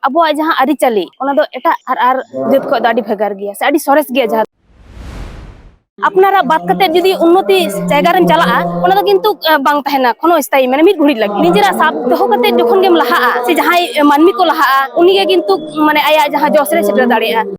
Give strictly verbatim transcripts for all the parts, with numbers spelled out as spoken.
ᱟᱵᱚᱣᱟᱜ ᱡᱟᱦᱟᱸ ᱟᱹᱨᱤᱪᱟᱹᱞᱤ, ᱚᱱᱟ ᱫᱚ ᱮᱴᱟᱜ ᱟᱨ ᱟᱨ ᱡᱟᱹᱛ ᱠᱷᱚᱱ ᱫᱚ ᱟᱹᱰᱤ ᱵᱷᱮᱜᱟᱨ ᱜᱮᱭᱟ ᱥᱮ ᱟᱹᱰᱤ ᱥᱚᱨᱮᱥ ᱜᱮᱭᱟ᱾ ᱡᱟᱦᱟᱸ ᱟᱯᱱᱟᱨᱟᱜ ᱵᱟᱫ ᱠᱟᱛᱮ ᱡᱩᱫᱤ ᱩᱱᱱᱚᱛᱤ ᱡᱟᱭᱜᱟ ᱨᱮᱢ ᱪᱟᱞᱟᱜᱼᱟ, ᱚᱱᱟ ᱫᱚ ᱠᱤᱱᱛᱩ ᱵᱟᱝ ᱛᱟᱦᱮᱱᱟ ᱠᱳᱱᱳ ᱥᱛᱷᱟᱭᱤ, ᱢᱟᱱᱮ ᱢᱤᱫ ᱜᱷᱩᱲᱤᱡ ᱞᱟᱹᱜᱤᱫ᱾ ᱱᱤᱡᱮᱨᱟᱜ ᱥᱟᱵ ᱫᱚᱦᱚ ᱠᱟᱛᱮ ᱡᱚᱠᱷᱚᱱ ᱜᱮᱢ ᱞᱟᱦᱟᱜᱼᱟ ᱥᱮ ᱡᱟᱦᱟᱸᱭ ᱢᱟᱹᱱᱢᱤ ᱠᱚ ᱞᱟᱦᱟᱜᱼᱟ, ᱩᱱᱤ ᱜᱮ ᱠᱤᱱᱛᱩ ᱢᱟᱱᱮ ᱟᱭᱟᱜ ᱡᱟᱦᱟᱸ ᱡᱚᱥ ᱨᱮ ᱥᱮᱴᱮᱨ ᱫᱟᱲᱮᱭᱟᱜᱼᱟ᱾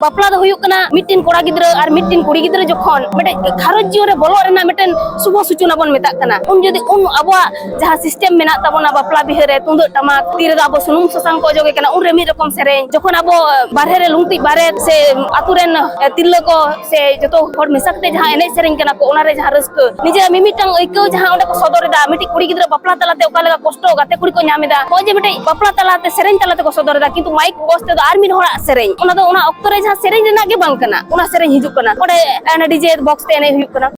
ᱵᱟᱯᱞᱟ ᱫᱚ ᱦᱩᱭᱩᱜ ᱠᱟᱱᱟ ᱢᱤᱫᱴᱮᱱ ᱠᱚᱲᱟ ᱜᱤᱫᱽᱨᱟᱹ ᱟᱨ ᱢᱤᱫᱴᱮᱱ ᱠᱩᱲᱤ ᱜᱤᱫᱽᱨᱟᱹ ᱡᱚᱠᱷᱚᱱ ᱢᱤᱫᱴᱮᱱ ᱜᱷᱟᱨᱚᱸᱡᱽ ᱡᱤᱭᱚᱱ ᱨᱮ ᱵᱚᱞᱚᱜ ᱨᱮᱱᱟᱜ ᱢᱤᱫᱴᱮᱱ ᱥᱩᱵᱷᱚ ᱥᱩᱪᱚᱱᱟ ᱵᱚᱱ ᱢᱮᱛᱟᱜ ᱠᱟᱱᱟ᱾ ᱩᱱ ᱡᱩᱫᱤ ᱩᱱ ᱟᱵᱚᱣᱟᱜ ᱡᱟᱦᱟᱸ system ᱢᱮᱱᱟᱜ ᱛᱟᱵᱚᱱᱟ ᱵᱟᱯᱞᱟ ᱵᱤᱦᱟᱹ ᱨᱮ, ᱛᱩᱢᱫᱟᱹᱜ ᱴᱟᱢᱟᱠ, ᱛᱤ ᱨᱮᱫᱚ ᱟᱵᱚ ᱥᱩᱱᱩᱢ ᱥᱟᱥᱟᱝ ᱠᱚ ᱚᱡᱚᱜᱮ ᱠᱟᱱᱟ, ᱩᱱᱨᱮ ᱢᱤᱫ ᱨᱚᱠᱚᱢ ᱥᱮᱨᱮᱧ, ᱡᱚᱠᱷᱚᱱ ᱟᱵᱚ ᱵᱟᱨᱦᱮ ᱨᱮ ᱞᱩᱝᱛᱤᱡ ᱵᱟᱨᱮᱛ ᱥᱮ ᱟᱛᱳ ᱨᱮᱱ ᱛᱤᱨᱞᱟᱹ ᱠᱚ ᱥᱮ ᱡᱚᱛᱚ ᱦᱚᱲ ᱢᱮᱥᱟ ᱠᱟᱛᱮ ᱡᱟᱦᱟᱸ ᱮᱱᱮᱡ ᱥᱮᱨᱮᱧ ᱠᱟᱱᱟ ᱠᱚ, ᱚᱱᱟᱨᱮ ᱡᱟᱦᱟᱸ ᱨᱟᱹᱥᱠᱟᱹ, ᱱᱤᱡᱮᱨᱟᱜ ᱢᱤᱢᱤᱫᱴᱟᱝ ᱟᱹᱭᱠᱟᱹᱣ ᱡᱟᱦᱟᱸ ᱚᱸᱰᱮ ᱠᱚ ᱥᱚᱫᱚᱨ ᱮᱫᱟ, ᱢᱤᱫᱴᱤᱡ ᱠᱩᱲᱤ ᱜᱤᱫᱽᱨᱟᱹ ᱵᱟᱯᱞᱟ ᱛᱟᱞᱟᱛᱮ ᱚᱠᱟ ᱞᱮᱠᱟ ᱠᱚᱥᱴᱚ ᱜᱟᱛᱮ ᱠᱩᱲᱤ ᱠᱚ ᱧᱟᱢ ᱮᱫᱟ, ᱱᱚᱜᱼᱚᱭ ᱡᱮ ᱢᱤᱫᱴᱤᱡ ᱵᱟᱯᱞᱟ ᱛᱟᱞᱟᱛᱮ ᱥᱮᱨᱮᱧ ᱛᱟᱞᱟ ᱛᱮᱠᱚ ᱥᱚᱫᱚᱨ ᱮᱫᱟ, ᱠᱤᱱᱛᱩ ᱢᱟᱭᱤᱠ ᱵᱚᱠᱥ ᱛᱮᱫᱚ ᱟᱨ ᱢᱤᱫ ᱦᱚᱲᱟᱜ ᱥᱮᱨᱮᱧ, ᱚᱱᱟ ᱫᱚ ᱚᱱᱟ ᱚᱠᱛᱚ ᱨᱮ ᱡᱟᱦᱟᱸ ᱥᱮᱨᱮᱧ ᱨᱮᱱᱟᱜ ᱜᱮ ᱵᱟᱝ ᱠᱟᱱᱟ, ᱚᱱᱟ ᱥᱮᱨᱮᱧ ᱦᱤᱡᱩᱜ ᱠᱟᱱᱟ, ᱚᱸᱰᱮ ᱰᱤᱡᱮ ᱵᱚᱠᱥ ᱛᱮ ᱮᱱᱮᱡ ᱦᱩᱭᱩᱜ ᱠᱟᱱᱟ᱾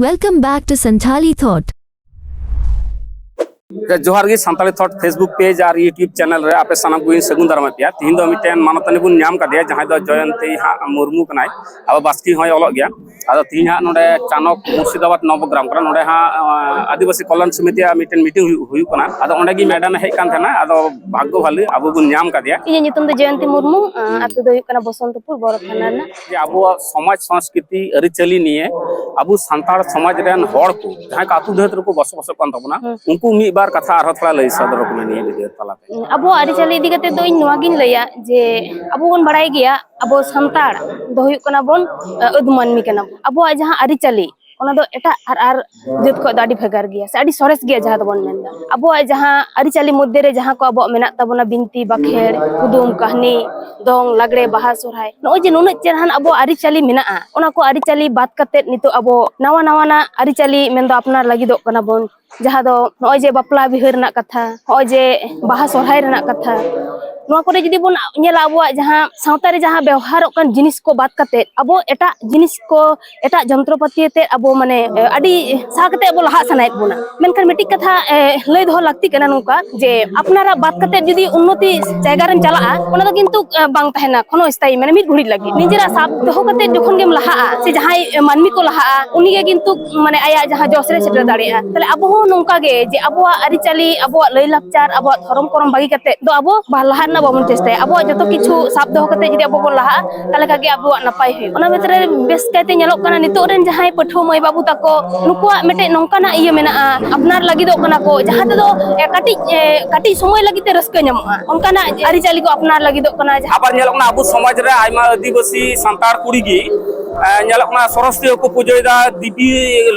Welcome back to Santhali Thought. ᱡᱚᱦᱟᱨ ᱜᱮ ᱥᱟᱱᱛᱟᱲᱤ ᱛᱷᱚᱴ Facebook page ᱟᱨ YouTube channel ᱨᱮ ᱟᱯᱮ ᱥᱟᱱᱟᱢ ᱠᱚᱧ ᱥᱟᱹᱜᱩᱱ ᱫᱟᱨᱟᱢᱮᱫ ᱯᱮᱭᱟ᱾ ᱛᱤᱦᱤᱧ ᱫᱚ ᱢᱤᱫᱴᱮᱱ ᱢᱟᱱᱚᱛᱟᱱᱤ ᱵᱚᱱ ᱧᱟᱢ ᱠᱟᱫᱮᱭᱟ, ᱡᱟᱦᱟᱸᱭ ᱫᱚ ᱡᱚᱭᱚᱱᱛᱤ ᱦᱟᱸᱜ ᱢᱩᱨᱢᱩ ᱠᱟᱱᱟᱭ᱾ ᱟᱵᱚ ᱵᱟᱥᱠᱮ ᱦᱚᱸᱭ ᱚᱞᱚᱜ ᱜᱮᱭᱟ᱾ ᱟᱫᱚ ᱛᱤᱦᱤᱧ ᱦᱟᱸᱜ ᱱᱚᱰᱮ ᱪᱟᱱᱚᱠ ᱢᱩᱨᱥᱤᱫᱟᱵᱟᱫᱽ ᱱᱚᱵᱚᱜᱨᱟᱢ ᱠᱟᱱᱟ, ᱱᱚᱰᱮ ᱦᱟᱸᱜ ᱟᱹᱫᱤᱵᱟᱹᱥᱤ ᱠᱚᱞᱭᱟᱱ ᱥᱚᱢᱤᱛᱤᱭᱟᱜ ᱢᱤᱫᱴᱮᱱ ᱢᱤᱴᱤᱝ ᱦᱩᱭᱩᱜ ᱦᱩᱭᱩᱜ ᱠᱟᱱᱟ᱾ ᱟᱫᱚ ᱚᱸᱰᱮ ᱜᱮ ᱢᱮᱰᱟᱢ ᱮ ᱦᱮᱡ ᱠᱟᱱ ᱛᱟᱦᱮᱱᱟ᱾ ᱟᱫᱚ ᱵᱷᱟᱜᱽᱜᱚ ᱵᱷᱟᱞᱤ ᱟᱵᱚ ᱵᱚᱱ ᱧᱟᱢ ᱠᱟᱫᱮᱭᱟ᱾ ᱤᱧᱟᱹᱜ ᱧᱩᱛᱩᱢ ᱫᱚ ᱡᱚᱭᱚᱱᱛᱤ ᱢᱩᱨᱢᱩ᱾ ᱟᱹᱛᱩ ᱫᱚ ᱦᱩᱭᱩᱜ ᱠᱟᱱᱟ ᱵᱚᱥᱚᱱᱛᱚᱯᱩᱨ, ᱵᱚᱨᱚ ᱛᱷᱟᱱᱟ ᱨᱮᱱᱟᱜ᱾ ᱡᱮ ᱟᱵᱚᱣᱟᱜ ᱥᱚᱢᱟᱡᱽ ᱥᱚᱝᱥᱠᱨᱤᱛᱤ ᱟᱹᱨᱤᱪᱟᱹᱞᱤ ᱱᱤᱭᱮ ᱟᱵᱚ ᱥᱟᱱᱛᱟᱲ ᱥᱚᱢᱟᱡᱽ ᱨᱮᱱ ᱦᱚᱲ ᱠᱚ ᱡᱟᱦᱟᱸᱭ ᱠᱚ ᱟᱹᱛᱩ ᱫᱤᱦᱟᱹᱛ ᱨᱮᱠᱚ ᱵᱚᱥᱚᱵᱟᱥᱚᱜ ᱠᱟᱱ ᱛᱟᱵᱚᱱᱟ, ᱩᱱᱠᱩ ᱢᱤᱫ ᱵᱟᱨ ᱠᱟᱛᱷᱟ ᱟᱨᱦᱚᱸ ᱛᱷᱚᱲᱟ ᱞᱟᱹᱭ ᱥᱚᱫᱚᱨ ᱟᱠᱚ ᱢᱮ ᱱᱤᱭᱟᱹ ᱵᱷᱤᱰᱤᱭᱳ ᱛᱟᱞᱟᱛᱮ᱾ ᱟᱵᱚᱣᱟᱜ ᱟᱹᱨᱤᱪᱟᱹᱞᱤ ᱤᱫᱤ ᱠᱟᱛᱮ ᱫᱚ ᱤᱧ ᱱᱚᱣᱟ ᱜᱤᱧ ᱞᱟᱹᱭᱟ ᱡᱮ ᱟᱵᱚ ᱵᱚᱱ ᱵᱟᱲᱟᱭ ᱜᱮᱭᱟ, ᱟᱵᱚ ᱥᱟᱱᱛᱟᱲ ᱫᱚ ᱦᱩᱭᱩᱜ ᱠᱟᱱᱟ ᱵᱚᱱ ᱟᱹᱫ ᱢᱟᱹᱱᱢᱤ ᱠᱟᱱᱟ ᱵᱚᱱ᱾ ᱟᱵᱚᱣᱟᱜ ᱡᱟᱦᱟᱸ ᱟᱹᱨᱤᱪᱟᱹᱞᱤ, ᱚᱱᱟ ᱫᱚ ᱮᱴᱟᱜ ᱟᱨ ᱟᱨ ᱡᱟᱹᱛ ᱠᱷᱚᱱ ᱫᱚ ᱟᱹᱰᱤ ᱵᱷᱮᱜᱟᱨ ᱜᱮᱭᱟ ᱥᱮ ᱟᱹᱰᱤ ᱥᱚᱨᱮᱥ ᱜᱮᱭᱟ ᱡᱟᱦᱟᱸ ᱫᱚᱵᱚᱱ ᱢᱮᱱᱫᱟ᱾ ᱟᱵᱚᱣᱟᱜ ᱡᱟᱦᱟᱸ ᱟᱹᱨᱤᱪᱟᱹᱞᱤ ᱢᱚᱫᱽᱫᱷᱮ ᱨᱮ ᱡᱟᱦᱟᱸ ᱠᱚ ᱟᱵᱚᱣᱟᱜ ᱢᱮᱱᱟᱜ ᱛᱟᱵᱚᱱᱟ, ᱵᱤᱱᱛᱤ ᱵᱟᱠᱷᱮᱲ, ᱠᱩᱫᱩᱢ ᱠᱟᱹᱦᱱᱤ, ᱫᱚᱝ ᱞᱟᱜᱽᱲᱮ, ᱵᱟᱦᱟ ᱥᱚᱨᱦᱟᱭ, ᱱᱚᱜᱼᱚᱭ ᱡᱮ ᱱᱩᱱᱟᱹᱜ ᱪᱮᱦᱨᱟᱱ ᱟᱵᱚᱣᱟᱜ ᱟᱹᱨᱤᱪᱟᱹᱞᱤ ᱢᱮᱱᱟᱜᱼᱟ, ᱚᱱᱟ ᱠᱚ ᱟᱹᱨᱤᱪᱟᱹᱞᱤ ᱵᱟᱫ ᱠᱟᱛᱮ ᱱᱤᱛᱚᱜ ᱟᱵᱚ ᱱᱟᱣᱟ ᱱᱟᱣᱟᱱᱟᱜ ᱟᱹᱨᱤᱪᱟᱹᱞᱤ ᱢᱮᱱᱫᱚ ᱟᱯᱱᱟᱨ ᱞᱟᱹᱜᱤᱫᱚᱜ ᱠᱟᱱᱟ ᱵᱚᱱ᱾ ᱡᱟᱦᱟᱸ ᱫᱚ ᱱᱚᱜᱼᱚᱭ ᱡᱮ ᱵᱟᱯᱞᱟ ᱵᱤᱦᱟᱹ ᱨᱮᱱᱟᱜ ᱠᱟᱛᱷᱟ, ᱱᱚᱜᱼᱚᱭ ᱡᱮ ᱵᱟᱦᱟ ᱥᱚᱨᱦᱟᱭ ᱨᱮᱱᱟᱜ ᱠᱟᱛᱷᱟ, ᱱᱚᱣᱟ ᱠᱚᱨᱮ ᱡᱩᱫᱤ ᱵᱚᱱ ᱧᱮᱞᱟ, ᱟᱵᱚᱣᱟᱜ ᱡᱟᱦᱟᱸ ᱥᱟᱶᱛᱟ ᱨᱮ ᱡᱟᱦᱟᱸ ᱵᱮᱣᱦᱟᱨᱚᱜ ᱠᱟᱱ ᱡᱤᱱᱤᱥ ᱠᱚ ᱵᱟᱫ ᱠᱟᱛᱮ ᱟᱵᱚ ᱮᱴᱟᱜ ᱡᱤᱱᱤᱥ ᱠᱚ, ᱮᱴᱟᱜ ᱡᱚᱱᱛᱨᱚᱯᱟᱹᱛᱤ ᱟᱛᱮ ᱟᱵᱚ ᱢᱟᱱᱮ, ᱮ, ᱟᱹᱰᱤ ᱥᱟᱦᱟ ᱠᱟᱛᱮ ᱟᱵᱚ ᱞᱟᱦᱟᱜ ᱥᱟᱱᱟᱭᱮᱫ ᱵᱚᱱᱟ᱾ ᱢᱮᱱᱠᱷᱟᱱ ᱢᱤᱫᱴᱤᱡ ᱠᱟᱛᱷᱟ, ᱮ, ᱞᱟᱹᱭ ᱫᱚᱦᱚ ᱞᱟᱹᱠᱛᱤ ᱠᱟᱱᱟ ᱱᱚᱝᱠᱟ, ᱡᱮ ᱟᱯᱱᱟᱨᱟᱜ ᱵᱟᱫ ᱠᱟᱛᱮ ᱡᱩᱫᱤ ᱩᱱᱱᱚᱛᱤ ᱡᱟᱭᱜᱟ ᱨᱮᱢ ᱪᱟᱞᱟᱜᱼᱟ, ᱚᱱᱟ ᱫᱚ ᱠᱤᱱᱛᱩ, ᱮ, ᱵᱟᱝ ᱛᱟᱦᱮᱱᱟ ᱠᱳᱱᱳ ᱥᱛᱷᱟᱭᱤ, ᱢᱟᱱᱮ ᱢᱤᱫ ᱜᱷᱩᱲᱤ ᱞᱟᱹᱜᱤᱫ᱾ ᱱᱤᱡᱮᱨᱟᱜ ᱥᱟᱵ ᱫᱚᱦᱚ ᱠᱟᱛᱮ ᱡᱚᱠᱷᱚᱱ ᱜᱮᱢ ᱞᱟᱦᱟᱜᱼᱟ, ᱥᱮ ᱡᱟᱦᱟᱸᱭ, ᱮ, ᱢᱟᱹᱱᱢᱤ ᱠᱚ ᱞᱟᱦᱟᱜᱼᱟ, ᱩᱱᱤᱜᱮ ᱠᱤᱱᱛᱩ ᱢᱟᱱᱮ ᱟᱭᱟᱜ ᱡᱟᱦᱟᱸ ᱡᱚᱥ ᱨᱮ ᱥᱮᱴᱮᱨ ᱫᱟᱲᱮᱭᱟᱜᱼᱟ᱾ ᱛᱟᱦᱞᱮ ᱟᱵᱚ ᱦᱚᱸ ᱱᱚᱝᱠᱟ ᱜᱮ, ᱡᱮ ᱟᱵᱚᱣᱟᱜ ᱟᱹᱨᱤᱪᱟᱹᱞᱤ, ᱟᱵᱚᱣᱟᱜ ᱞᱟᱹᱭ ᱞᱟᱠᱪᱟᱨ, ᱟᱵᱚᱣᱟᱜ ᱫᱷᱚᱨᱚᱢ ᱠᱚᱨᱚᱢ ᱵᱟᱹᱜᱤ ᱠᱟᱛᱮ ᱫᱚ ᱟᱵᱚ ᱵᱟᱝ ᱞᱟᱦᱟ ᱨᱮᱱᱟᱜ ᱵᱟᱵᱚᱱ ᱪᱮᱥᱴᱟᱭᱟ᱾ ᱟᱵᱚᱣᱟᱜ ᱡᱚᱛᱚ ᱠᱤᱪᱷᱩ ᱥᱟᱵ ᱫᱚᱦᱚ ᱠᱟᱛᱮ ᱡᱩᱫᱤ ᱟᱵᱚ ᱵᱚᱱ ᱞᱟᱦᱟᱜᱼᱟ, ᱛᱟᱦᱞᱮ ᱠᱷᱟᱱ ᱜᱮ ᱟᱵᱚᱣᱟᱜ ᱱᱟᱯᱟᱭ ᱦᱩᱭᱩᱜᱼᱟ᱾ ᱚᱱᱟ ᱵᱷᱤᱛᱨᱤ ᱨᱮ ᱵᱮᱥ ᱠᱟᱭᱛᱮ ᱧᱮᱞᱚᱜ ᱠᱟᱱᱟ, ᱱᱤᱛᱚᱜ ᱨᱮᱱ ᱡᱟᱦᱟᱸᱭ ᱯᱟᱹᱴᱷᱩᱣᱟᱹ ᱢᱟᱹᱭ ᱵᱟᱹᱵᱩ ᱛᱟᱠᱚ, ᱱᱩᱠᱩᱣᱟᱜ ᱢᱤᱫᱴᱮᱡ ᱱᱚᱝᱠᱟᱱᱟᱜ ᱤᱭᱟᱹ ᱢᱮᱱᱟᱜᱼᱟ, ᱟᱯᱱᱟᱨ ᱞᱟᱹᱜᱤᱫᱚᱜ ᱠᱟᱱᱟ ᱠᱚ, ᱡᱟᱦᱟᱸ ᱛᱮᱫᱚ, ᱮ, ᱠᱟᱹᱴᱤᱡ, ᱮ, ᱠᱟᱹᱴᱤᱡ ᱥᱚᱢᱚᱭ ᱞᱟᱹᱜᱤᱫ ᱛᱮ ᱨᱟᱹᱥᱠᱟᱹ ᱧᱟᱢᱚᱜᱼᱟ, ᱚᱱᱠᱟᱱᱟᱜ ᱟᱹᱨᱤᱪᱟᱹᱞᱤ ᱠᱚ ᱟᱯᱱᱟᱨ ᱞᱟᱹᱜᱤᱫᱚᱜ ᱠᱟᱱᱟ᱾ ᱡᱟᱦᱟᱸ ᱟᱵᱟᱨ ᱧᱮᱞᱚᱜ ᱠᱟᱱᱟ, ᱟᱵᱚ ᱥᱚᱢᱟᱡᱽ ᱨᱮ ᱟᱭᱢᱟ ᱟᱹᱫᱤᱵᱟᱹᱥᱤ ᱥᱟᱱᱛᱟᱲ ᱠᱩᱲᱤ ᱜᱮ, ᱮ, ᱧᱮᱞᱚᱜ ᱠᱟᱱᱟ, ᱥᱚᱨᱚᱥᱚᱛᱤ ᱦᱚᱸᱠᱚ ᱯᱩᱡᱟᱹᱭᱮᱫᱟ, ᱫᱮᱵᱤ,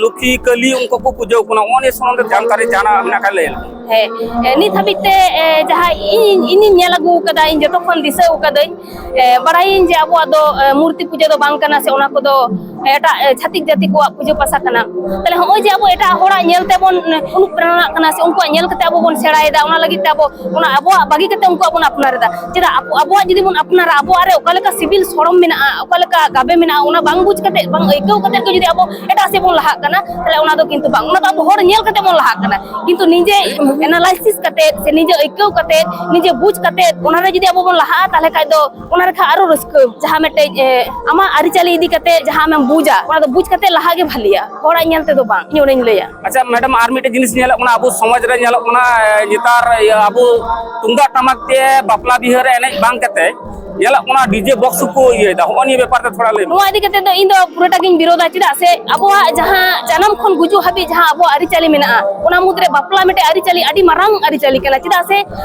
ᱞᱚᱠᱠᱷᱤ, ᱠᱟᱹᱞᱤ, ᱩᱱᱠᱩ ᱠᱚ ᱯᱩᱡᱟᱹ ᱟᱠᱚ ᱠᱟᱱᱟ᱾ ᱚᱱᱟ ᱥᱚᱢᱵᱚᱱᱫᱷᱮ ᱡᱟᱱᱠᱟᱨᱤ ᱡᱟᱦᱟᱱᱟᱜ ᱢᱮᱱᱟᱜ ᱠᱷᱟᱱ ᱞᱟᱹᱭ ᱟᱞᱮ ᱢᱮ᱾ ᱦᱮᱸ, ᱮ, ᱱᱤᱛ ᱦᱟᱹᱵᱤᱡ ᱛᱮ, ᱮ, ᱡᱟᱦᱟᱸ ᱤᱧ, ᱤᱧᱤᱧ ᱧᱮᱞ ᱟᱹᱜᱩ ᱠᱟᱫᱟ, ᱤᱧ ᱡᱚᱛᱚ ᱠᱷᱚᱱ ᱫᱤᱥᱟᱹ ᱟᱠᱟᱫᱟᱹᱧ, ᱮ, ᱵᱟᱲᱟᱭᱟᱹᱧ ᱡᱮ ᱟᱵᱚᱣᱟᱜ ᱫᱚ, ᱮ, ᱢᱩᱨᱛᱤ ᱯᱩᱡᱟᱹ ᱫᱚ ᱵᱟᱝ ᱠᱟᱱᱟ, ᱥᱮ ᱚᱱᱟ ᱠᱚᱫᱚ ᱮᱴᱟᱜ, ᱮ, ᱪᱷᱟᱹᱛᱤᱠ ᱡᱟᱹᱛᱤ ᱠᱚᱣᱟᱜ ᱯᱩᱡᱟᱹ ᱯᱟᱥᱟ ᱠᱟᱱᱟ᱾ ᱛᱟᱦᱞᱮ ᱦᱚᱸᱜᱼᱚᱭ ᱡᱮ ᱟᱵᱚ ᱮᱴᱟᱜ ᱦᱚᱲᱟᱜ ᱧᱮᱞ ᱛᱮᱵᱚᱱ ᱚᱱᱩᱯᱨᱮᱨᱚᱱᱟᱜ ᱠᱟᱱᱟ, ᱥᱮ ᱩᱱᱠᱩᱣᱟᱜ ᱧᱮᱞ ᱠᱟᱛᱮ ᱟᱵᱚ ᱵᱚᱱ ᱥᱮᱬᱟᱭᱮᱫᱟ, ᱚᱱᱟ ᱞᱟᱹᱜᱤᱫ ᱛᱮ ᱟᱵᱚ ᱚᱱᱟ ᱟᱵᱚᱣᱟᱜ ᱵᱟᱹᱜᱤ ᱠᱟᱛᱮ ᱩᱱᱠᱩᱣᱟᱜ ᱵᱚᱱ ᱟᱯᱱᱟᱨ ᱮᱫᱟ᱾ ᱪᱮᱫᱟᱜ? ᱟᱵᱚ, ᱟᱵᱚᱣᱟᱜ ᱡᱩᱫᱤ ᱵᱚᱱ ᱟᱯᱱᱟᱨᱟ, ᱟᱵᱚᱣᱟᱜ ᱨᱮ ᱚᱠᱟ ᱞᱮᱠᱟ ᱥᱤᱵᱤᱞ ᱥᱚᱲᱚᱢ ᱢᱮᱱᱟᱜᱼᱟ, ᱚᱠᱟ ᱞᱮᱠᱟ ᱜᱟᱵᱮ ᱢᱮᱱᱟᱜᱼᱟ, ᱚᱱᱟ ᱵᱟᱝ ᱵᱩᱡᱽ ᱠᱟᱛᱮ, ᱵᱟᱝ ᱟᱹᱭᱠᱟᱹᱣ ᱠᱟᱛᱮ ᱜᱮ ᱡᱩᱫᱤ ᱟᱵᱚ ᱮᱴᱟᱜ ᱥᱮᱫ ᱵᱚᱱ ᱞᱟᱦᱟᱜ ᱠᱟᱱᱟ, ᱛᱟᱦᱞᱮ ᱚᱱᱟ ᱫᱚ ᱠᱤᱱᱛᱩ ᱵᱟᱝ, ᱚᱱᱟ ᱫᱚ ᱟᱵᱚ ᱦᱚᱲ ᱧᱮᱞ ᱠᱟᱛᱮ ᱵᱚᱱ ᱞᱟᱦᱟᱜ ᱠᱟᱱᱟ᱾ ᱠᱤᱱᱛᱩ ᱱᱤᱡᱮ analysis ᱠᱟᱛᱮ, ᱥᱮ ᱱᱤᱡᱮ ᱟᱹᱭᱠᱟᱹᱣ ᱠᱟᱛᱮ, ᱱᱤᱡᱮ ᱵᱩᱡᱽ ᱠᱟᱛᱮ, ᱚᱱᱟ ᱨᱮ ᱡᱩᱫᱤ ᱟᱵᱚ ᱵᱚᱱ ᱞᱟᱦᱟᱜᱼᱟ, ᱛᱟᱦᱞᱮ ᱠᱷᱟᱡ ᱫᱚ ᱚᱱᱟ ᱨᱮᱠᱷᱟᱱ ᱟᱨᱚ ᱨᱟᱹᱥᱠᱟᱹ, ᱡᱟᱦᱟᱸ ᱢᱤᱫᱴᱮᱡ, ᱮ, ᱟᱢᱟᱜ ᱟᱹᱨᱤᱪᱟᱹᱞᱤ ᱤᱫᱤ ᱠᱟᱛᱮ ᱡᱟᱦᱟᱸ ᱟᱢᱮᱢ ᱵᱩᱡᱟ, ᱚᱱᱟ ᱫᱚ ᱵᱩᱡᱽ ᱠᱟᱛᱮ ᱞᱟᱦᱟ ᱜᱮ ᱵᱷᱟᱹᱞᱤᱭᱟ, ᱦᱚᱲᱟᱜ ᱧᱮᱞ ᱛᱮᱫᱚ ᱵᱟᱝ, ᱤᱧ ᱚᱱᱟᱧ ᱞᱟᱹᱭᱟ᱾ ᱟᱪᱪᱷᱟ ᱢᱮᱰᱟᱢ, ᱟᱨ ᱢᱤᱫᱴᱮᱡ ᱡᱤᱱᱤᱥ ᱧᱮᱞᱚᱜ ᱠᱟᱱᱟ, ᱟᱵᱚ ᱥᱚᱢᱟᱡᱽ ᱨᱮ ᱧᱮᱞᱚᱜ ᱠᱟᱱᱟ, ᱮ, ᱱᱮᱛᱟᱨ, ᱤᱭᱟᱹ, ᱟᱵᱚ ᱛᱩᱢᱫᱟᱜ ᱴᱟᱢᱟᱠ ᱛᱮ ᱵᱟᱯᱞᱟ ᱵᱤᱦᱟᱹ ᱨᱮ ᱮᱱᱮᱡ ᱵᱟᱝ ᱠᱟᱛᱮ ᱧᱮᱞᱚᱜ ᱠᱟᱱᱟ DJ box ᱠᱚ ᱤᱭᱟᱹᱭᱮᱫᱟ᱾ ᱦᱚᱸᱜᱼᱚ ᱱᱤᱭᱟᱹ ᱵᱮᱯᱟᱨ ᱛᱮ ᱛᱷᱚᱲᱟ ᱞᱟᱹᱭ ᱢᱮ᱾ ᱱᱚᱣᱟ ᱤᱫᱤ ᱠᱟᱛᱮ ᱫᱚ ᱤᱧ ᱫᱚ ᱯᱩᱨᱟᱹᱴᱟ ᱜᱤᱧ ᱵᱤᱨᱳᱫᱟ, ᱪᱮᱫᱟᱜ ᱥᱮ ᱟᱵᱚᱣᱟᱜ ᱡᱟᱦᱟᱸ ᱡᱟᱱᱟᱢ ᱠᱷᱚᱱ ᱜᱩᱡᱩᱜ ᱦᱟᱹᱵᱤᱡ ᱡᱟᱦᱟᱸ ᱟᱵᱚᱣᱟᱜ ᱟᱹᱨᱤᱪᱟᱹᱞᱤ ᱢᱮᱱᱟᱜᱼᱟ, ᱚᱱᱟ ᱢᱩᱫᱽᱨᱮ ᱵᱟᱯᱞᱟ ᱢᱤᱫᱴᱮᱡ ᱟᱹᱨᱤᱪᱟᱹᱞᱤ ᱟᱹᱰᱤ ᱢᱟᱨᱟᱝ ᱟᱹᱨᱤᱪᱟᱹᱞᱤ ᱠᱟᱱᱟ᱾ ᱪᱮᱫᱟᱜ ᱥᱮ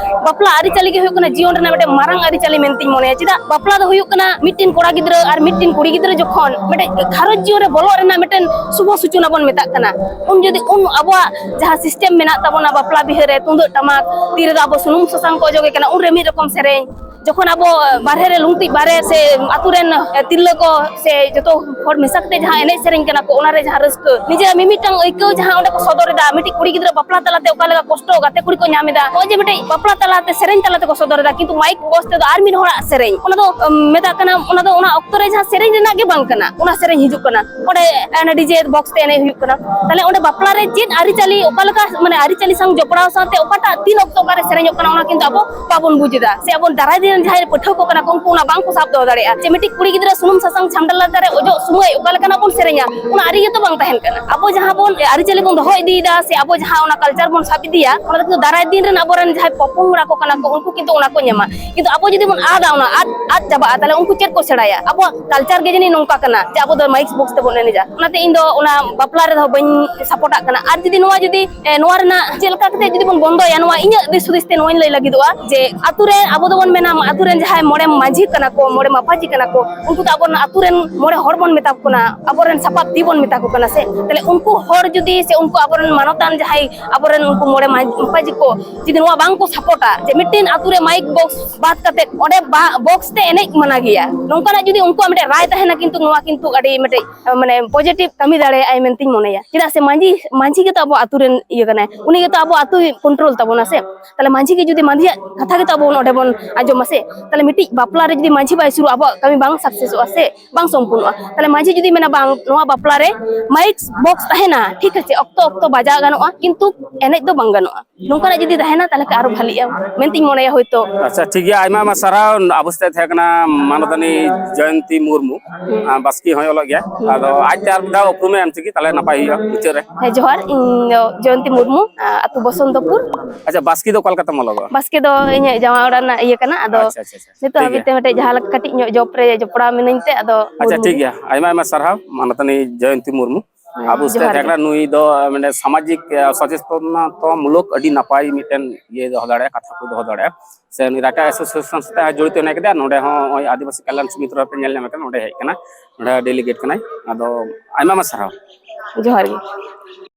ᱵᱟᱯᱞᱟ ᱟᱹᱨᱤᱪᱟᱹᱞᱤ ᱜᱮ ᱦᱩᱭᱩᱜ ᱠᱟᱱᱟ ᱡᱤᱭᱚᱱ ᱨᱮᱱᱟᱜ ᱢᱤᱫᱴᱮᱱ ᱢᱟᱨᱟᱝ ᱟᱹᱨᱤᱪᱟᱹᱞᱤ ᱢᱮᱱᱛᱤᱧ ᱢᱚᱱᱮᱭᱟ᱾ ᱪᱮᱫᱟᱜ? ᱵᱟᱯᱞᱟ ᱫᱚ ᱦᱩᱭᱩᱜ ᱠᱟᱱᱟ ᱢᱤᱫᱴᱮᱱ ᱠᱚᱲᱟ ᱜᱤᱫᱽᱨᱟᱹ ᱟᱨ ᱢᱤᱫᱴᱮᱱ ᱠᱩᱲᱤ ᱜᱤᱫᱽᱨᱟᱹ ᱡᱚᱠᱷᱚᱱ ᱢᱤᱫᱴᱮᱱ ᱜᱷᱟᱨᱚᱸᱡᱽ ᱡᱤᱭᱚᱱ ᱨᱮ ᱵᱚᱞᱚᱜ ᱨᱮᱱᱟᱜ ᱢᱤᱫᱴᱮᱱ ᱥᱩᱵᱷᱚ ᱥᱩᱪᱚᱱᱟ ᱵᱚᱱ ᱢᱮᱛᱟᱜ ᱠᱟᱱᱟ᱾ ᱩᱱ ᱡᱩᱫᱤ, ᱩᱱ ᱟᱵᱚᱣᱟᱜ ᱡᱟᱦᱟᱸ system ᱢᱮᱱᱟᱜ ᱛᱟᱵᱚᱱᱟ ᱵᱟᱯᱞᱟ ᱵᱤᱦᱟᱹ ᱨᱮ, ᱛᱩᱢᱫᱟᱹᱜ ᱴᱟᱢᱟᱠ, ᱛᱤ ᱨᱮᱫᱚ ᱟᱵᱚ ᱥᱩᱱᱩᱢ ᱥᱟᱥᱟᱝ ᱠᱚ ᱚᱡᱚᱜᱮ ᱠᱟᱱᱟ, ᱩᱱᱨᱮ ᱢᱤᱫ ᱨᱚᱠᱚᱢ ᱥᱮᱨᱮᱧ, ᱡᱚᱠᱷᱚᱱ ᱟᱵᱚ ᱵᱟᱨᱦᱮ ᱨᱮ ᱞᱩᱝᱛᱤᱡ ᱵᱟᱨᱦᱮ ᱥᱮ ᱟᱛᱳ ᱨᱮᱱ ᱛᱤᱨᱞᱟᱹ ᱠᱚ ᱥᱮ ᱡᱚᱛᱚ ᱦᱚᱲ ᱢᱮᱥᱟ ᱠᱟᱛᱮ ᱡᱟᱦᱟᱸ ᱮᱱᱮᱡ ᱥᱮᱨᱮᱧ ᱠᱟᱱᱟ ᱠᱚ, ᱚᱱᱟᱨᱮ ᱡᱟᱦᱟᱸ ᱨᱟᱹᱥᱠᱟᱹ, ᱱᱤᱡᱮᱨᱟᱜ ᱢᱤᱢᱤᱫᱴᱟᱝ ᱟᱹᱭᱠᱟᱹᱣ ᱡᱟᱦᱟᱸ ᱚᱸᱰᱮ ᱠᱚ ᱥᱚᱫᱚᱨ ᱮᱫᱟ, ᱢᱤᱫᱴᱤᱡ ᱠᱩᱲᱤ ᱜᱤᱫᱽᱨᱟᱹ ᱵᱟᱯᱞᱟ ᱛᱟᱞᱟᱛᱮ ᱚᱠᱟ ᱞᱮᱠᱟ ᱠᱚᱥᱴᱚ ᱜᱟᱛᱮ ᱠᱩᱲᱤ ᱠᱚ ᱧᱟᱢ ᱮᱫᱟ, ᱱᱚᱜᱼᱚᱭ ᱡᱮ ᱢᱤᱫᱴᱤᱡ ᱵᱟᱯᱞᱟ ᱛᱟᱞᱟᱛᱮ ᱥᱮᱨᱮᱧ ᱛᱟᱞᱟ ᱛᱮᱠᱚ ᱥᱚᱫᱚᱨ ᱮᱫᱟ, ᱠᱤᱱᱛᱩ ᱢᱟᱭᱤᱠ ᱵᱚᱠᱥ ᱛᱮᱫᱚ ᱟᱨ ᱢᱤᱫ ᱦᱚᱲᱟᱜ ᱥᱮᱨᱮᱧ, ᱚᱱᱟ ᱫᱚ ᱩᱢ, ᱢᱮᱛᱟᱜ ᱠᱟᱱᱟ, ᱚᱱᱟ ᱫᱚ ᱚᱱᱟ ᱚᱠᱛᱚ ᱨᱮ ᱡᱟᱦᱟᱸ ᱥᱮᱨᱮᱧ ᱨᱮᱱᱟᱜ ᱜᱮ ᱵᱟᱝ ᱠᱟᱱᱟ, ᱚᱱᱟ ᱥᱮᱨᱮᱧ ᱦᱤᱡᱩᱜ ᱠᱟᱱᱟ᱾ ᱚᱸᱰᱮ ᱰᱤᱡᱮ ᱵᱚᱠᱥ ᱛᱮ ᱮᱱᱮᱡ ᱦᱩᱭᱩᱜ ᱠᱟᱱᱟ᱾ ᱛᱟᱦᱞᱮ ᱚᱸᱰᱮ ᱵᱟᱯᱞᱟ ᱨᱮ ᱪᱮᱫ ᱟᱹᱨᱤᱪᱟᱹᱞᱤ, ᱚᱠᱟ ᱞᱮᱠᱟ, ᱢᱟᱱᱮ, ᱟᱹᱨᱤᱪᱟᱹᱞᱤ ᱥᱟᱶ ᱡᱚᱯᱲᱟᱣ ᱥᱟᱶᱛᱮ ᱚᱠᱟᱴᱟᱜ ᱛᱤᱱ ᱚᱠᱛᱚ ᱚᱠᱟᱨᱮ ᱥᱮᱨᱮᱧᱚᱜ ᱠᱟᱱᱟ, ᱚᱱᱟ ᱠᱤᱱᱛᱩ ᱟᱵᱚ ᱵᱟᱵᱚᱱ ᱵᱩᱡᱽ ᱮᱫᱟ᱾ ᱥᱮ ᱟᱵᱚ ᱫᱟᱨᱟᱭ ᱫᱤᱱ ᱨᱮᱱ ᱡᱟᱦᱟᱸᱭ ᱯᱟᱹᱴᱷᱩᱣᱟᱹ ᱠᱚ ᱠᱟᱱᱟ ᱠᱚ, ᱩᱱᱠᱩ ᱚᱱᱟ ᱵᱟᱝ ᱠᱚ ᱥᱟᱵ ᱫᱚᱦᱚ ᱫᱟᱲᱮᱭᱟᱜᱼᱟ᱾ ᱡᱮ ᱢᱤᱫᱴᱤᱡ ᱠᱩᱲᱤ ᱜᱤᱫᱽᱨᱟᱹ ᱥᱩᱱᱩᱢ ᱥᱟᱥᱟᱝ ᱪᱷᱟᱢᱰᱟ ᱞᱟᱛᱟᱨ ᱨᱮ ᱚᱡᱚᱜ ᱥᱚᱢᱚᱭ ᱚᱠᱟ ᱞᱮᱠᱟᱱᱟᱜ ᱵᱚᱱ ᱥᱮᱨᱮᱧᱟ, ᱚᱱᱟ ᱟᱹᱨᱤ ᱜᱮᱛᱚ ᱵᱟᱝ ᱛᱟᱦᱮᱱ ᱠᱟᱱᱟ᱾ ᱟᱵᱚ ᱡᱟᱦᱟᱸ ᱵᱚᱱ ᱟᱹᱨᱤᱪᱟᱹᱞᱤ ᱵᱚᱱ ᱫᱚᱦᱚ ᱤᱫᱤᱭᱮᱫᱟ, ᱥᱮ ᱟᱵᱚ ᱡᱟᱦᱟᱸ ᱚᱱᱟ ᱠᱟᱞᱪᱟᱨ ᱵᱚᱱ ᱥᱟᱵ ᱤᱫᱤᱭᱟ, ᱚᱱᱟ ᱫᱚ ᱠᱤᱱᱛᱩ ᱫᱟᱨᱟᱭ ᱫᱤᱱ ᱨᱮᱱ ᱟᱵᱚᱨᱮᱱ ᱡᱟᱦᱟᱸᱭ ᱯᱚᱯᱚᱝᱲᱟ ᱠᱚ ᱠᱟᱱᱟ ᱠᱚ, ᱩᱱᱠᱩ ᱠᱤᱱᱛᱩ ᱚᱱᱟ ᱠᱚ ᱧᱟᱢᱟ᱾ ᱠᱤᱱᱛᱩ ᱟᱵᱚ ᱡᱩᱫᱤ ᱵᱚᱱ ᱟᱫᱟ, ᱚᱱᱟ ᱟᱫ, ᱟᱫ ᱪᱟᱵᱟᱜᱼᱟ, ᱛᱟᱦᱞᱮ ᱩᱱᱠᱩ ᱪᱮᱫ ᱠᱚ ᱥᱮᱬᱟᱭᱟ? ᱟᱵᱚᱣᱟᱜ ᱠᱟᱞᱪᱟᱨ ᱜᱮ ᱡᱟᱹᱱᱤᱡ ᱱᱚᱝᱠᱟ ᱠᱟᱱᱟ ᱡᱮ ᱟᱵᱚ ᱫᱚ ᱢᱟᱭᱤᱠ ᱵᱚᱠᱥ ᱛᱮᱵᱚᱱ ᱮᱱᱮᱡᱟ᱾ ᱚᱱᱟᱛᱮ ᱤᱧ ᱫᱚ ᱚᱱᱟ ᱵᱟᱯᱞᱟ ᱨᱮᱫᱚ ᱵᱟᱹᱧ ᱥᱟᱯᱚᱴᱟᱜ ᱠᱟᱱᱟ᱾ ᱟᱨ ᱡᱩᱫᱤ ᱱᱚᱣᱟ ᱡᱩᱫᱤ, ᱮ, ᱱᱚᱣᱟ ᱨᱮᱱᱟᱜ ᱪᱮᱫ ᱞᱮᱠᱟ ᱠᱟᱛᱮ ᱡᱩᱫᱤ ᱵᱚᱱ ᱵᱚᱱᱫᱚᱭᱟ, ᱱᱚᱣᱟ ᱤᱧᱟᱹᱜ ᱫᱤᱥ ᱦᱩᱫᱤᱥ ᱛᱮ ᱱᱚᱣᱟᱧ ᱞᱟᱹᱭ ᱞᱟᱹᱜᱤᱫᱚᱜᱼᱟ ᱡᱮ ᱟᱛᱳ ᱨᱮ ᱟᱵᱚ ᱫᱚᱵᱚᱱ ᱢᱮᱱᱟ, ᱟᱛᱳ ᱨᱮᱱ ᱡᱟᱦᱟᱸᱭ ᱢᱚᱬᱮ ᱢᱟᱹᱡᱷᱤ ᱠᱟᱱᱟ ᱠᱚ, ᱢᱚᱬᱮ ᱢᱟᱯᱟᱡᱷᱤ ᱠᱟᱱᱟ ᱠᱚ, ᱩᱱᱠᱩ ᱫᱚ ᱟᱵᱚᱨᱮᱱ ᱟᱛᱳ ᱨᱮᱱ ᱢᱚᱬᱮ ᱦᱚᱲ ᱵᱚᱱ ᱢᱮᱛᱟ ᱠᱚ ᱠᱟᱱᱟ, ᱟᱵᱚᱨᱮᱱ ᱥᱟᱯᱟᱵ ᱛᱤ ᱵᱚᱱ ᱢᱮᱛᱟ ᱠᱚ ᱠᱟᱱᱟ ᱥᱮ᱾ ᱛᱟᱦᱞᱮ ᱩᱱᱠᱩ ᱦᱚᱲ ᱡᱩᱫᱤ, ᱥᱮ ᱩᱱᱠᱩ ᱟᱵᱚᱨᱮᱱ ᱢᱟᱱᱚᱛᱟᱱ ᱡᱟᱦᱟᱸᱭ ᱟᱵᱚᱨᱮᱱ ᱩᱱᱠᱩ ᱢᱚᱬᱮ ᱢᱟᱹᱡᱷᱤ ᱠᱚ ᱡᱩᱫᱤ ᱱᱚᱣᱟ ᱵᱟᱝ ᱠᱚ ᱥᱟᱯᱚᱴᱟ ᱡᱮ ᱢᱤᱫᱴᱮᱱ ᱟᱛᱳ ᱨᱮ ᱢᱟᱭᱤᱠ ᱵᱚᱠᱥ ᱵᱟᱫ ᱠᱟᱛᱮ ᱚᱸᱰᱮ ᱵᱟ-, ᱵᱚᱠᱥ ᱛᱮ ᱮᱱᱮᱡ ᱢᱟᱱᱟ ᱜᱮᱭᱟ, ᱱᱚᱝᱠᱟᱱᱟᱜ ᱡᱩᱫᱤ ᱩᱱᱠᱩᱣᱟᱜ ᱢᱤᱫᱴᱮᱱ ᱨᱟᱭ ᱛᱟᱦᱮᱱᱟ, ᱠᱤᱱᱛᱩ ᱱᱚᱣᱟ ᱠᱤᱱᱛᱩ ᱟᱹᱰᱤ ᱢᱤᱫᱴᱮᱡ, ᱢᱟᱱᱮ, ᱯᱚᱡᱮᱴᱤᱵᱷ ᱠᱟᱹᱢᱤ ᱫᱟᱲᱮᱭᱟᱜᱼᱟᱭ ᱢᱮᱱᱛᱮᱧ ᱢᱚᱱᱮᱭᱟ᱾ ᱪᱮᱫᱟᱜ ᱥᱮ ᱢᱟᱹᱡᱷᱤ, ᱢᱟᱹᱡᱷᱤ ᱜᱮᱛᱚ ᱟᱵᱚ ᱟᱛᱳ ᱨᱮᱱ ᱤᱭᱟᱹ ᱠᱟᱱᱟᱭ, ᱩᱱᱤ ᱜᱮᱛᱚ ᱟᱵᱚ ᱟᱛᱳᱭ ᱠᱚᱱᱴᱨᱳᱞ ᱛᱟᱵᱚᱱᱟ ᱥᱮ᱾ ᱛᱟᱦᱞᱮ ᱢᱟᱹᱡᱷᱤ ᱜᱮ ᱡᱩᱫᱤ ᱢᱟᱹᱡᱷᱤᱭᱟᱜ ᱠᱟᱛᱷᱟ ᱜᱮᱛᱚ ᱟᱵᱚ ᱚᱸᱰᱮ ᱵᱚᱱ ᱟᱸᱡᱚᱢᱟ ᱥᱮ, ᱛᱟᱦᱞᱮ ᱢᱤᱫᱴᱤᱡ ᱵᱟᱯᱞᱟ ᱨᱮ ᱡᱩᱫᱤ ᱢᱟᱹᱡᱷᱤ ᱵᱟᱭ ᱥᱩᱨᱩᱜᱼᱟ, ᱟᱵᱚᱣᱟᱜ ᱠᱟᱹᱢᱤ ᱵᱟᱝ ᱥᱟᱠᱥᱮᱥᱚᱜᱼᱟ ᱥᱮ, ᱵᱟᱝ ᱥᱚᱢᱯᱩᱨᱱᱚᱜᱼᱟ᱾ ᱛᱟᱦᱞᱮ ᱢᱟᱹᱡᱷᱤ ᱡᱩᱫᱤ ᱢᱮᱱᱟ, "ᱵᱟᱝ, ᱱᱚᱣᱟ ᱵᱟᱯᱞᱟ ᱨᱮ ᱢᱟᱭᱤᱠ ᱵᱚᱠᱥ ᱛᱟᱦᱮᱱᱟ, ᱴᱷᱤᱠ ᱟᱪᱷᱮ, ᱚᱠᱛᱚ ᱚᱠᱛᱚ ᱵᱟᱡᱟᱣ ᱜᱟᱱᱚᱜᱼᱟ, ᱠᱤᱱᱛᱩ ᱮᱱᱮᱡ ᱫᱚ ᱵᱟᱝ ᱜᱟᱱᱚᱜᱼᱟ", ᱱᱚᱝᱠᱟᱱᱟᱜ ᱡᱩᱫᱤ ᱛᱟᱦᱮᱱᱟ, ᱛᱟᱦᱞᱮ ᱠᱷᱟᱱ ᱟᱨᱚ ᱵᱷᱟᱞᱤᱜᱼᱟ ᱢᱮᱱᱛᱤᱧ ᱢᱚᱱᱮᱭᱟ ᱦᱚᱭᱛᱳ᱾ ᱟᱪᱪᱷᱟ, ᱴᱷᱤᱠ ᱜᱮᱭᱟ, ᱟᱭᱢᱟ ᱟᱭᱢᱟ ᱥᱟᱨᱦᱟᱣ᱾ ᱟᱵᱚ ᱥᱟᱛᱮ ᱛᱟᱦᱮᱸ ᱠᱟᱱᱟ ᱢᱟᱱᱚᱛᱟᱱᱤ ᱡᱚᱭᱚᱱᱛᱤ ᱢᱩᱨᱢᱩ, ᱦᱩᱸ᱾ ᱟᱨ ᱵᱟᱥᱠᱮ ᱦᱚᱸᱭ ᱚᱞᱚᱜ ᱜᱮᱭᱟ᱾ ᱦᱩᱸ᱾ ᱟᱫᱚ ᱟᱡᱛᱮ ᱟᱨ ᱢᱤᱫ ᱫᱷᱟᱣ ᱩᱯᱨᱩᱢᱮ ᱮᱢ ᱪᱮᱫ ᱜᱮ, ᱛᱟᱦᱞᱮ ᱱᱟᱯᱟᱭ ᱦᱩᱭᱩᱜᱼᱟ ᱢᱩᱪᱟᱹᱫ ᱨᱮ᱾ ᱦᱮᱸ, ᱡᱚᱦᱟᱨ, ᱤᱧ ᱫᱚ ᱡᱚᱭᱚᱱᱛᱤ ᱢᱩᱨᱢᱩ, ᱟ-, ᱟᱹᱛᱩ ᱵᱚᱥᱚᱱᱛᱚᱯᱩᱨ᱾ ᱟᱪᱪᱷᱟ, ᱵᱟᱥᱠᱮ ᱫᱚ ᱚᱠᱟ ᱞᱮᱠᱟᱛᱮᱢ ᱚᱞᱚᱜᱚᱜᱼᱟ? ᱵᱟᱥᱠᱮ ᱫᱚ ᱤᱧᱟᱹᱜ ᱡᱟᱶᱟᱭ ᱚᱲᱟᱜ ᱨᱮᱱᱟᱜ ᱤᱭᱟᱹ ᱠᱟᱱᱟ, ᱟᱫᱚ ᱟᱪᱪᱷᱟ, ᱟᱪᱪᱷᱟ, ᱟᱪᱪᱷᱟ᱾ ᱱᱤᱛᱚᱜ ᱴᱷᱤᱠ ᱦᱟᱹᱵᱤᱡ ᱜᱮᱭᱟ᱾ ᱛᱮ ᱢᱤᱫᱴᱮᱡ ᱡᱟᱦᱟᱸ ᱞᱮᱠᱟ ᱠᱟᱹᱴᱤᱡ ᱧᱚᱜ ᱡᱚᱵ ᱨᱮ ᱡᱚᱯᱲᱟᱣ ᱢᱤᱱᱟᱹᱧ ᱛᱮ, ᱟᱫᱚ ᱟᱪᱪᱷᱟ, ᱢᱩᱨᱢᱩ ᱴᱷᱤᱠ ᱜᱮ᱾ ᱜᱮᱭᱟ, ᱟᱭᱢᱟ ᱟᱭᱢᱟ ᱥᱟᱨᱦᱟᱣ ᱢᱟᱱᱚᱛᱟᱱᱤ ᱡᱚᱭᱚᱱᱛᱤ ᱢᱩᱨᱢᱩ᱾ ᱦᱮᱸ, ᱟᱵᱚ ᱥᱟᱛᱮ ᱡᱚᱦᱟᱨ ᱛᱟᱦᱮᱸ ᱜᱮ᱾ ᱠᱟᱱᱟ ᱱᱩᱭ ᱫᱚ, ᱢᱟᱱᱮ, ᱥᱟᱢᱟᱡᱤᱠ, ᱮ, ᱥᱚᱪᱮᱛᱚᱱᱚᱛᱟ ᱢᱩᱞᱚᱠ ᱟᱹᱰᱤ ᱱᱟᱯᱟᱭ ᱢᱤᱫᱴᱮᱱ ᱤᱭᱟᱹ ᱫᱚᱦᱚ ᱫᱟᱲᱮᱭᱟᱜᱼᱟ, ᱠᱟᱛᱷᱟ ᱠᱚ ᱫᱚᱦᱚ ᱫᱟᱲᱮᱭᱟᱜᱼᱟ᱾ ᱥᱮ ᱱᱩᱭ ᱨᱟᱭᱴᱟᱨ ᱮᱥᱳᱥᱤᱭᱮᱥᱚᱱ ᱥᱟᱛᱮ ᱦᱚᱸ ᱡᱚᱲᱤᱛ ᱢᱮᱱᱟᱭ ᱠᱮᱫᱮᱭᱟ᱾ ᱱᱚᱰᱮ ᱦᱚᱸ ᱱᱚᱜᱼᱚᱭ ᱟᱹᱫᱤᱵᱟᱹᱥᱤ ᱠᱟᱞᱭᱟᱱ ᱥᱚᱢᱤᱛᱤ ᱛᱚᱨᱚᱯ ᱛᱮ ᱧᱮᱞ ᱧᱟᱢᱮ ᱠᱟᱱᱟ, ᱱᱚᱰᱮ ᱦᱮᱡ ᱠᱟᱱᱟᱭ, ᱱᱚᱰᱮ ᱰᱮᱞᱤᱜᱮᱴ ᱠᱟᱱᱟᱭ᱾ ᱟᱫᱚ ᱟᱭᱢᱟ ᱟᱭᱢᱟ ᱥᱟᱨᱦᱟᱣ᱾ ᱡᱚᱦᱟᱨ ᱜᱮ᱾